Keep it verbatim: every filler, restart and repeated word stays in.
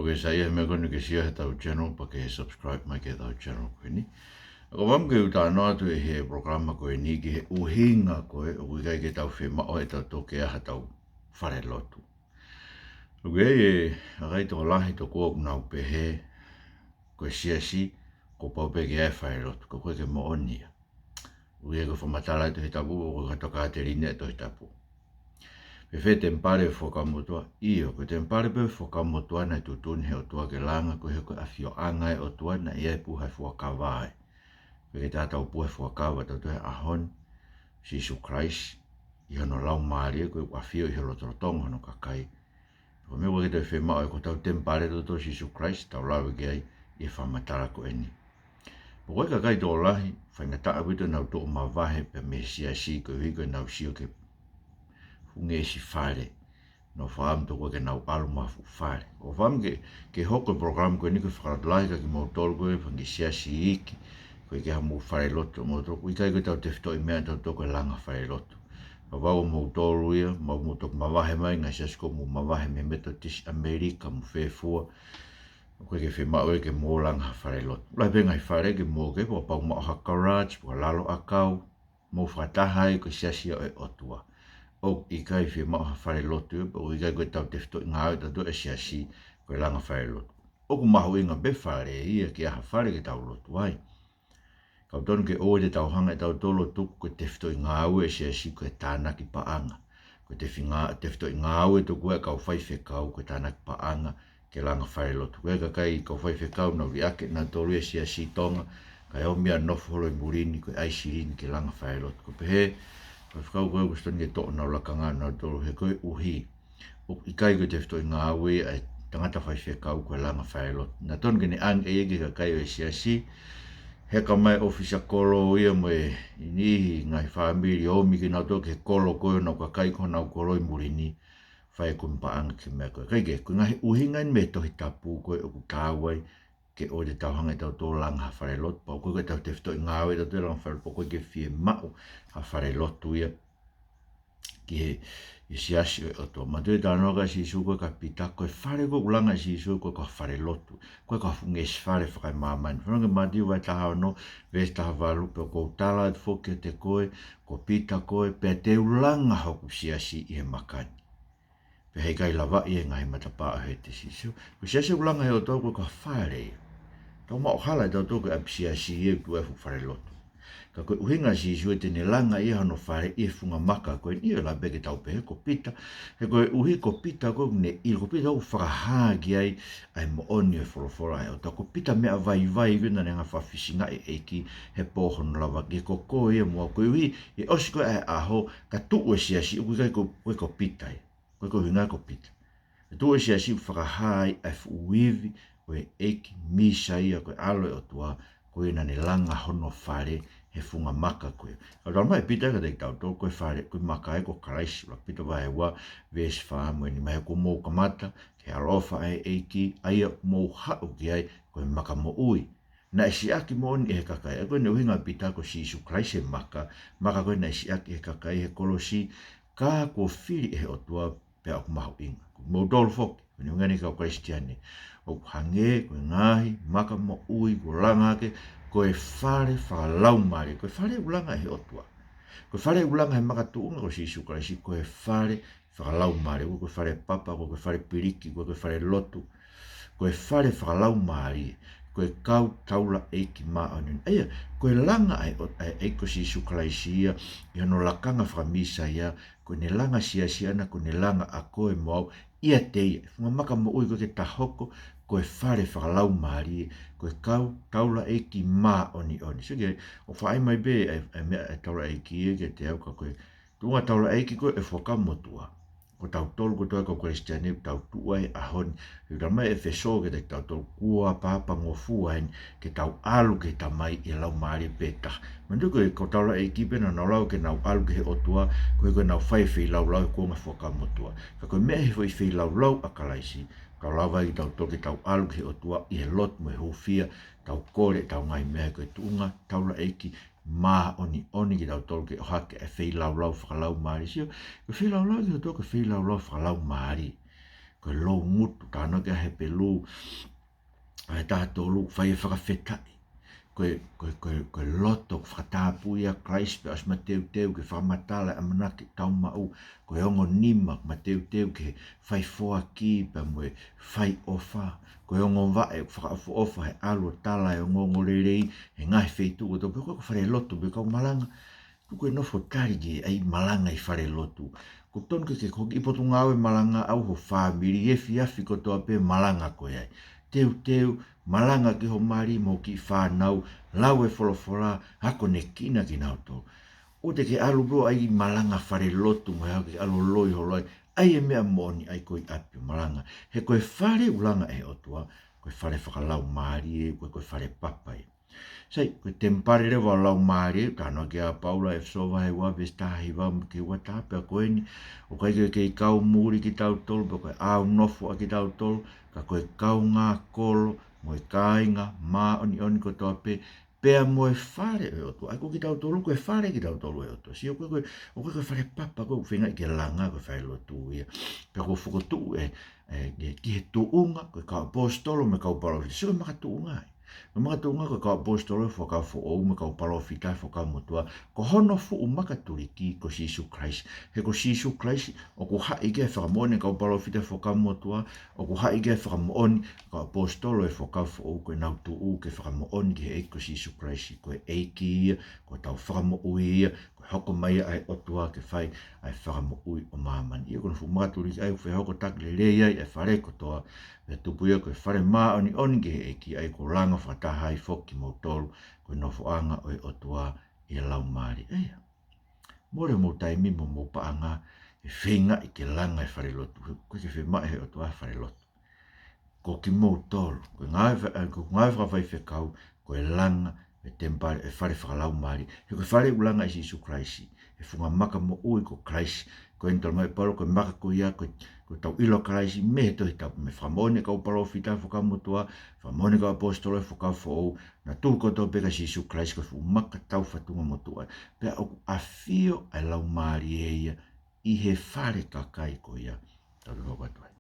ʻOku sai ʻa e meʻa ko eni ke sio he ʻetau channel, pea ke subscribe mai ki heʻetau channel ko eni. ʻOku ou fakaʻamu ke u talanoa atu ʻi he polokalama ko eni ki he ʻuhinga ko ē ʻoku ʻikai ke tau fiemaʻu ʻe tautolu ke ʻi ai haʻatau falelotu. ʻOku ʻi ai e kakai tokolahi tokua ʻoku nau pehē ko e siasi kuo pau pē ke ʻi ai e falelotu, ka ʻoku ʻikai ke moʻoni ia. ʻOku ʻi ai, ko e fakamatala ʻa e Tohi Tapu, ʻoku ʻikai ko e tokāteline ʻa e Tohi Tapu. Pe fēfē temipale ʻo e Fuakava Motuʻa? ʻIo, ko e temipale pē ʻo e Fuakava Motuʻa naʻe tuʻutuʻuni ʻe he ʻOtua ke langa, koeʻuhi ko e ʻafioʻanga ʻo e ʻOtua naʻe ʻi ai e puha ʻo e fuakava ai. Ko e ke tatau puha ʻo e fuakava ʻa tautolu he ʻaho ni, Sīsū Kalaisi, ʻi hono Laumālie, ko e ʻafio ʻi he lotolotonga hono kakai. Ko e meʻa ʻoku ʻikai ke toe fiemaʻu ia ko hotau temipale ʻa tautolu ʻo Sīsū Kalaisi, tau lave ki ai ʻi he fakamatala ko eni. Pea ko e kakai tokolahi, faingataʻa ʻaupito ʻenau tuʻu ʻo mavahe pē mei he siasi koeʻuhi ko ʻenau sio ki he fuʻu ngeʻesi fale. Nau fakaʻamu tokua ke nau ʻalu mo ha fuʻu fale. ʻOku ou fakaʻamu ke, ke hoko e polokalama ko eni ko e fakalotolahi kiate kimoutolu ko e fanga kiʻi siasi iiki, ʻoku ʻikai ke ʻi ai hamou falelotu ʻamoutolu, ʻoku ʻikai ko ʻetau tefitoʻi meʻa ʻa tautolu ko e langa falelotu. Kapau ʻoku moutolu ia, mou, mou toki mavahe mai, ngaahi siasi ko ē ʻoku mou mavahe mei he Metotisi ʻAmelika mo fē fua, ʻoku ʻikai ke fiemaʻu ia ke mou langa ha falelotu. Lahi pē ngaahi fale ke mou ō ki ai, kapau ʻoku maʻu ha garage, pe ko ha lalo ʻakau, mou fakataha ai, ko e siasi ʻo e ʻOtua. ʻOku ʻikai fiemaʻu ha falelotu ia, pea ʻoku ʻikai ko ʻetau tefitoʻi ngāue ʻa tautolu e siasi ko e langa falelotu. ʻOku mahuʻinga pē fale ia, ke ʻi ai ha fale ke tau lotu ai. Ka ʻoku totonu ke ʻoua te tau hanga ʻe tautolu ʻo tuku ko e tefitoʻi ngāue ʻa e siasi ko e tānaki paʻanga. Ko e tefi ngā-, tefitoʻi ngāue ʻa e kau faifekau ko e tānaki paʻanga ke langa falelotu. Ko e kakai kau faifekau naʻa nau liʻaki ʻe nautolu ia e siasi ʻi Tonga, kae ōmai ʻo nofo holo ʻi muli ni ko e ʻai silini ke langa falelotu. Ko e pehē, faifekau ko ē ʻoku totonu ke toʻo honau lakanga ʻanautolu he koeʻuhi ʻoku ʻikai ko e tefitoʻi ngāue ʻa e tangata faifekau ko e langa falelotu. Naʻe totonu ke ne ʻange ia ki he kakai ʻo e siasi, heka mai ʻōfisa kolo ia mo e niʻihi ngaahi fāmili ʻo ōmai kinautolu ki he kolo ko ē ʻo honau kakai ko ē ʻoku nau kolo ʻi muli ni, fai e kumi paʻanga ki he meʻa ko ē. Kae kehe, ko e ngaahi ʻuhinga eni mei he Tohi Tapu ko ē ʻoku taau ai ke ʻoua te tau hanga ʻe tautolu ʻo langa ha falelotu, pea ʻoku ʻikai ko ʻetau tefitoʻi ngāue ʻa tautolu e langa falelotu, pea ʻoku ʻikai ke fiemaʻu ha falelotu ia ki he, he siasi ʻo e ʻOtua. Manatuʻi e talanoa ʻa Sīsū ko ē kia Pita, ko e fale ko ē ʻoku langa ʻe Sīsū ʻoku ʻikai ko ha falelotu, ʻoku ʻikai ko ha fuʻu ngeʻesi fale fakaemāmani. Fanongo ki he Mātiu vahe taha ono, veesi taha valu, pea ʻoku ou tala atu foki kiate koe, ko Pita koe, pea te u langa hoku siasi ʻi he maka ni. Pea heʻikai lavaʻi ʻe he ngaahi matapā ʻo hētesi. Sio, ko e siasi ʻoku langa ʻe he ʻOtua ʻoku ʻikai ko ha fale ia. Tau maʻu hala ʻe tautolu ko e ʻapisiasi ia ʻoku tuʻu ai e fuʻu falelotu. Ka ko e ʻuhinga ʻa Sīsū ʻe te ne langa ia hono fale ʻi he funga maka ko eni, ʻio, lava pē ke tau pehē ko Pita. He koeʻuhi ko Pita ko ē ʻoku ne ʻilo, ko Pita ʻoku fakahā ki ai ʻa e moʻoni ʻo e folofola ʻa e ʻOtua. Ko Pita meʻa vaivai ko ē naʻa ne hanga ʻo fakafisingaʻi e ʻEiki he pō hono lavaki, ko koe ia mo au. Koeʻuhi ʻe ʻosi ko ē ʻa e ʻaho, ka tuʻu e siasi, ʻoku ʻikai ko, ko, ko Pita ia. Ko e ʻuhinga ko Pita. Ka tuʻu e siasi ʻoku fakahā ai ʻa e fuʻu ivi ʻo e ʻEiki Mīsaia, ko e ʻAlo ʻo e ʻOtua, ko ia naʻa ne langa hono fale he funga maka ko ē. Ka tala mai ʻe Pita kiate kitautolu, ko e fale, ko e maka ia ko Kalaisi, ʻuluaki Pita vahe ua, veesi fā mo e nima: He kuo mou kamata ke ʻaloʻofa ʻa e ʻEiki, ʻa ia ʻoku mou haʻu ki ai ko e maka moʻui, naʻe siʻaki moʻoni ʻe he kakai. ʻA ia ko ʻene ʻuhinga ʻa Pita ko Sīsū Kalaisi e maka, maka ko ē naʻe siʻaki ʻe he kakai he kolosi, ka kuo fili ʻe he ʻOtua pea ʻoku mahuʻinga. Ko kimoutolu foki, ko ʻene ʻuhinga ʻeni ki he kau Kalisitiane, ʻoku hangē ko e ngaahi maka moʻui kuo langa hake, ko e fale fakalaumālie, ko e fale ʻoku langa ʻe he ʻOtua. Ko e fale ʻoku langa he makatuʻunga ko Sīsū Kalaisi, ko e fale fakalaumālie, ʻoku ʻikai ko e fale papa, ʻoku ʻikai ko e fale piliki, ʻoku ʻikai ko e falelotu. Ko e fale fakalaumālie, ko e kau taulaʻeiki māʻoniʻoni. ʻA ia, ko e langa ʻa e ʻo-, ʻa e ʻEiki ko Sīsū Kalaisi ia ʻi hono lakanga fakamīsaia, ko ʻene langa siasi ʻana, ko ʻene langa ʻa koe mo au ʻiate ia. Funga maka moʻui ko ē ke ta hoko, ko e fale fakalaumālie, ko e kau taulaʻeiki māʻoniʻoni. Sio ki ai, ʻoku fai mai pē ʻa e, ʻa e meʻa ʻa e taulaʻeiki ia kiate au, ka ko e tuʻunga taulaʻeiki ko ē ʻo e Fuakava Motuʻa, ko tautolu kotoa e kau Kalisitiane ʻoku tau tuʻu ai he ʻaho ni. ʻOku tala mai ʻe ʻEfesō kiate kitautolu, kuo ʻapaʻapangofua eni ke tau ʻalu ki he Tamai ʻi he Laumālie pē taha. Manatuʻi ko e kau taulaʻeiki pē naʻa nau lava ke nau ʻalu ki he ʻOtua, koeʻuhi ko ʻenau fai e feilaulau he kuonga Fuakava Motuʻa. Ka ko e meʻa he foʻi feilaulau ʻa Kalaisi, tau lava ai kitautolu ke tau ʻalu ki he ʻOtua ʻi he lotu mo e hūfia, tau kole ʻetau ngaahi meʻa, ko e tuʻunga taulaʻeiki māʻoniʻoni kitautolu ke ʻohake e feilaulau fakalaumālie. Sio, ko e feilaulau kitautolu ko e feilaulau fakalaumālie. Ko e loungutu, talanoa ki ai ʻa Hepelū vahe taha tolu, fai e fakafetaʻi. Ko e, ko e, ko e, ko e loto, ko e fakatapui ʻa Kalaisi pea ʻosi mateuteu ke fakamatala e ʻamanaki ʻoku tau maʻu. Ko e ongo nima, mateuteu ke fai foaki pea mo e fai ʻofa. Ko e ongo vaʻe, fakaʻofoʻofa he ʻalu ʻo tala e ongoongolelei he ngaahi feituʻu kotoa pē. Ko e falelotu pē kau malanga. Tuku e nofo tali ki ai malanga ʻi falelotu. Ko e tonu ke ke koki ʻi Potungāue malanga ʻau ho fāmili, efiafi kotoa pē malanga koe ai. Teuteu, malanga ki ho mali mo e kiʻi fānau, lau e folofola, akonekina kinautolu. ʻOua te ke ʻalu pē ʻo ʻai malanga falelotu mo e hā ke ʻalu ʻo loi ho loi. ʻAi e meʻa moʻoni ʻai ko ē ʻi ʻapi ʻo malanga. He ko e fale ʻoku langa ʻe he ʻOtua, ko e fale fakalaumālie, ko e, ko e fale papa ia. Sai, ko e temipale leva ʻo e Laumālie, talanoa ki ai ʻa Paula ʻi ʻEfesō vahe ua veesi taha hiva ki he ua taha, pea ko eni, ʻoku ʻikai ke kei kau muli kitautolu, pe ko e ʻaunofo ʻa kitautolu, ka ko e kaungā kolo, mo e kāinga māʻoniʻoni kotoa pē, pea mo e fale ʻo e ʻOtua. ʻA ia ko kitautolu, ko e fale kitautolu ʻo e ʻOtua. Sio, ko e, ko e, ʻoku ʻikai ko e fale papa ko ē ʻoku feinga ke langa, ko e falelotu ia. Pea ʻoku fokotuʻu ē, ē, ki, ki he tuʻunga, ko e kau ʻaposetolo mo e kau palōfita. Sio, ko e makatuʻunga ia. Ko e makatuʻunga ko e kau ʻaposetolo he Fuakava Foʻou mo e kau palōfita he Fuakava Motuʻa. Ko hono fuʻu makatuliki ko Sīsū Kalaisi. He ko Sīsū Kalaisi ʻoku haʻi ki ai e fakamoʻoni ʻa e kau palōfita he Fuakava Motuʻa, ʻoku haʻi ki ai e fakamoʻoni ʻa e kau ʻaposetolo he Fuakava Foʻou, ko ʻenau tuʻu ke fakamoʻoni ki he ʻEiki ko Sīsū Kalaisi. Ko e ʻEiki ia, ko hotau Fakamoʻui ia, ko e hoko mai ʻa e ʻOtua ke fai ʻa e fakamoʻui ʻo māmani. ʻA ia ko hono fuʻu makatuliki ʻa ia ʻoku fehokotaki lelei ai ʻa e fale kotoa, pea tupu ia ko e fale māʻoniʻoni ki he ʻEiki, ʻa ia ʻoku langa fakataha ai foki kimoutolu, ko e nofoʻanga ʻo e ʻOtua ʻi he Laumālie. ʻA ia, mole hoʻomou taimi mo homou paʻanga he feingaʻi ke langa e falelotu. He ʻoku ʻikai ke fiemaʻu ʻe he ʻOtua e falelotu. Ko kimoutolu, ko e ngāue fa-, ē, ko e ngāue fakafaifekau, ko e langa e temipale, e fale fakalaumālie. He ko e fale ʻoku langa ʻe Sīsū Kalaisi. He funga maka moʻui ko Kalaisi. Ko eni talamai ʻe Paula, ko e maka ko ia, ko, ko ʻetau ʻilo ʻa Kalaisi mei he Tohi Tapu, mei he fakamoʻoni ʻa e kau palōfita he Fuakava Motuʻa, fakamoʻoni ʻa e kau ʻaposetolo he Fuakava Foʻou, naʻa nau tuʻu kotoa pē kia Sīsū Kalaisi ko e fuʻu maka taufatunga motuʻa. Pea ʻoku ʻafio ʻa e Laumālie ia ʻi he fale kakai ko ia. Tau hoko atu ai.